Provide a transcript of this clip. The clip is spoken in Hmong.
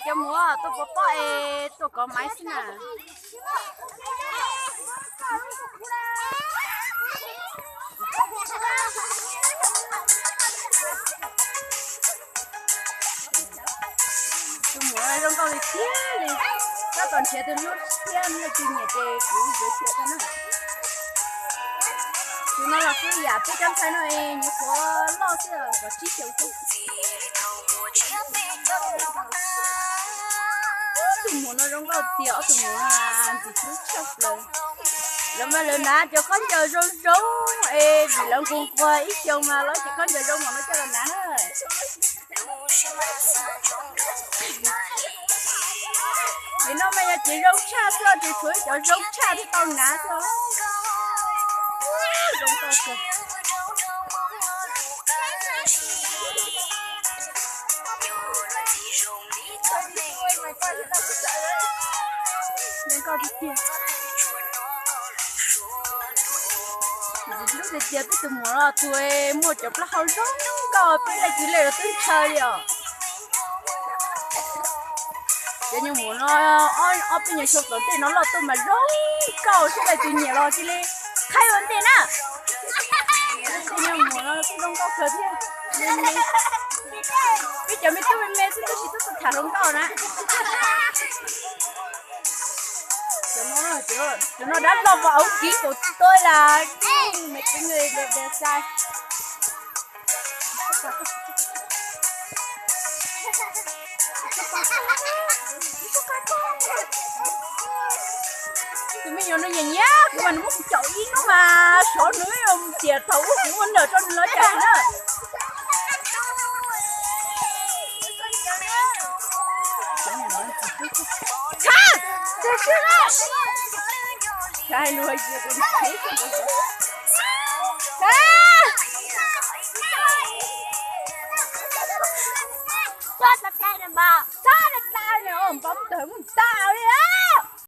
Cov muam tuaj pov pob es tuaj kov maiv xwb na. Tus muam zoo nkauj li thiab li. Tab tom nrhiav tus hlub thiab leej twg nyiam ces kuv yuav txiav rau na. Tus no los kuj yam peb cov ntxhais no es nyuam qhuav loj xwb, kaum tsib xyoos xwb. Tus muam no zoo nkauj tiag, ob tus muam no ntxim hlub tshaj plaws. Lawv mas lawv hnav cov khaub ncaws zoo zoo es vim lawv nquag nquag ib xyoos mas lawv cov khaub ncaws zoo mas lawv coj los hnav na. Vim no mas yog ces zoo tshaj xwb, tsis tshuav ib cov zoo tshaj thiaj tau hnav xwb. Zoo nkauj kawg. Zoo nkauj tiag tiag. Ntxim hlub tiag tias peb tus muam no tus muaj cov plaub hau zoo nkauj, peb leej twg lej los twb ntshaw li os. Cov nyuag muam no ob peb nyuag xyoo tom ntej no loj tuaj mas zoo nkauj, seb leej twg nyiam los cia li qhaib ua ntej na. Tej nyuag muam no kuj zoo nkauj kawg thiab. Peb cov me tub me me xwb tab sis twb tuaj tham hluas nkauj na. Cov no dab laug vos auv kiv kaum tuaj las, me tub me de sai. Tus me nyuam no nyiam nyiam kuv mas nws muab kuv caum ib hnub mas xyov nws tias thaum ub kuv ua ntawm rau nws los cas na. Khab, tus swb na. Khab hais lus hais tias kuv, khab, txhob txav txav npau taws mus tas li lawm.